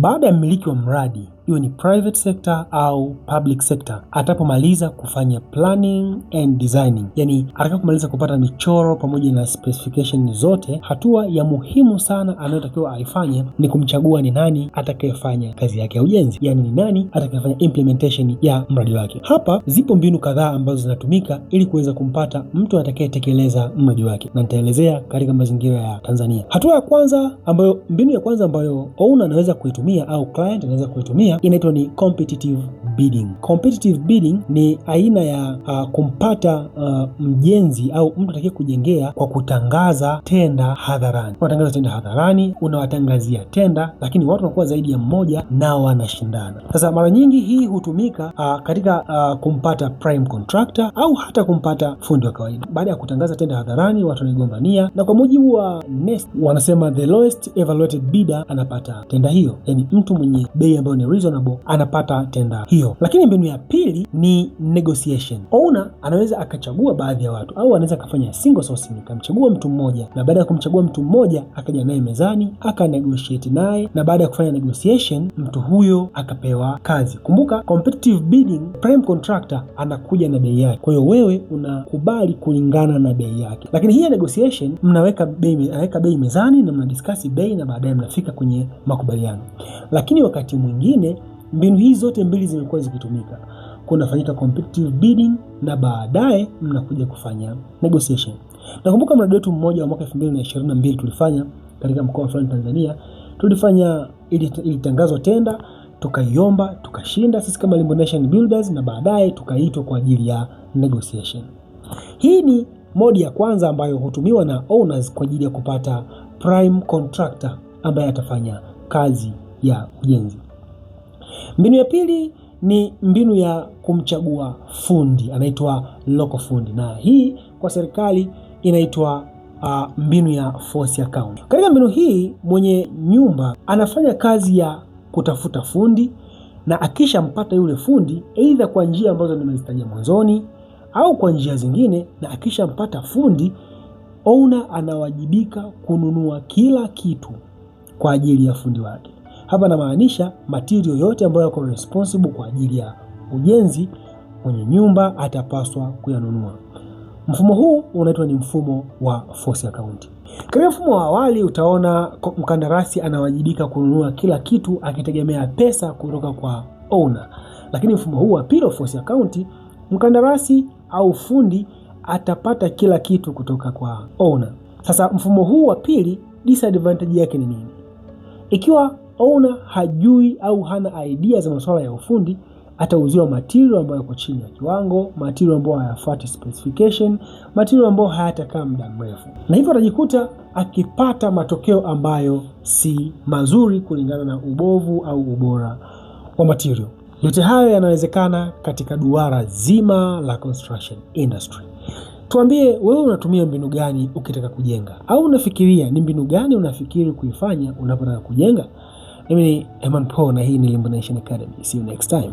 Baada ya mmiliki wa mradi, iwe ni private sector au public sector, atapomaliza kufanya planning and designing, yani atakapomaliza kupata michoro pamoja na specification zote, hatua ya muhimu sana anayotakiwa aifanye ni kumchagua ni nani atakayefanya kazi yake ya ujenzi, yani ni nani atakayefanya implementation ya mradi wake. Hapa zipo mbinu kadhaa ambazo zinatumika ili kuweza kumpata mtu atakayetekeleza mradi wake, na nitaelezea katika mazingira ya Tanzania. Hatua ya kwanza ambayo, mbinu ya kwanza ambayo owner anaweza kuitumia au client anaweza kuitumia inaitwa ni competitive bidding. Competitive bidding ni aina ya kumpata mjenzi au mtu atakaye kujengea kwa kutangaza tenda hadharani. Unatangaza tenda hadharani, unawatangazia tenda, lakini watu wanakuwa zaidi ya mmoja na wanashindana. Sasa mara nyingi hii hutumika katika kumpata prime contractor au hata kumpata fundi wa kawaida. Baada ya kutangaza tenda hadharani, watu wanaigombania, na kwa mujibu wa NeST wanasema the lowest evaluated bidder anapata tenda hiyo, yani mtu mwenye bei ambayo ni reasonable anapata tenda hiyo. Lakini mbinu ya pili ni negotiation. Owner anaweza akachagua baadhi ya watu au anaweza akafanya single sourcing, akamchagua mtu mmoja, na baada ya kumchagua mtu mmoja akaja naye mezani aka negotiate naye, na baada ya kufanya negotiation mtu huyo akapewa kazi. Kumbuka competitive bidding, prime contractor anakuja na bei yake, kwa hiyo wewe unakubali kulingana na bei yake. Lakini hii ya negotiation, mnaweka bei, anaweka bei mezani na mnadiscuss bei na baadaye mnafika kwenye makubaliano. Lakini wakati mwingine mbinu hizi zote mbili zimekuwa zikitumika, kunafanyika competitive bidding na baadaye mnakuja kufanya negotiation. Nakumbuka mradi wetu mmoja wa mwaka 2022 tulifanya katika mkoa fulani Tanzania, tulifanya ilitangazwa tenda, tukaiomba, tukashinda sisi kama Limbo Nation Builders, na baadaye tukaitwa kwa ajili ya negotiation. Hii ni mode ya kwanza ambayo hutumiwa na owners kwa ajili ya kupata prime contractor ambaye atafanya kazi ya ujenzi. Mbinu ya pili ni mbinu ya kumchagua fundi, anaitwa local fundi, na hii kwa serikali inaitwa mbinu ya force account. Katika mbinu hii mwenye nyumba anafanya kazi ya kutafuta fundi na akishampata yule fundi, aidha kwa njia ambazo nimezitaja mwanzoni au kwa njia zingine, na akishampata fundi, owner anawajibika kununua kila kitu kwa ajili ya fundi wake. Hapa namaanisha material yote ambayo yako responsible kwa ajili ya ujenzi, mwenye nyumba atapaswa kuyanunua. Mfumo huu unaitwa ni mfumo wa force account. Katika mfumo wa awali utaona mkandarasi anawajibika kununua kila kitu akitegemea pesa kutoka kwa owner, lakini mfumo huu wa pili wa force account, mkandarasi au fundi atapata kila kitu kutoka kwa owner. Sasa mfumo huu wa pili, disadvantage yake ni nini? Ikiwa owner hajui au hana idea za masuala ya ufundi, atauziwa material ambayo yako chini ya kiwango, material ambayo hayafuati specification, material ambayo hayatakaa muda mrefu, na hivyo atajikuta akipata matokeo ambayo si mazuri kulingana na ubovu au ubora wa material. Yote hayo yanawezekana katika duara zima la construction industry. Tuambie wewe unatumia mbinu gani ukitaka kujenga, au unafikiria ni mbinu gani unafikiri kuifanya unapotaka kujenga? Mimi ni Eman Paul na hii ni Limbo Nation Academy. See you next time.